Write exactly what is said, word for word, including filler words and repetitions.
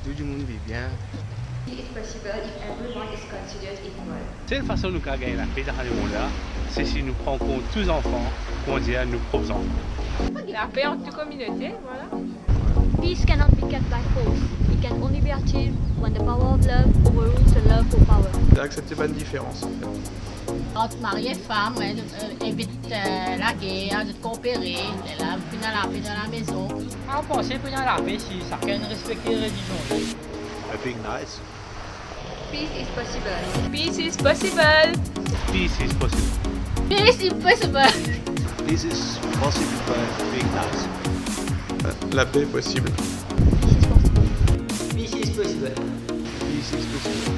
Tou dimoun viv bien. It's possible if everyone is considered equal. Sel fason nou kav gagn lape dan sa lemond la, se si nou pran kont tou zanfan, kouma dir, nou prop zanfan. Lape ant tou kominote, vwala. Peace cannot be kept by force. It can only be achieved when the power of love overrules the love for power. Aksepte bann diferans, an fet. Ant mari ek fam, eh, zot, eh, evit, eh, lager, zot koopere, lerla pou ena lape dan lamezon. Mo panse pou ena lape si sakenn respekte relizion li. By being nice. Peace is possible. Peace is possible. Peace is possible. Peace is possible. Peace is possible by being nice. Lape posib. Peace is possible. Peace is possible.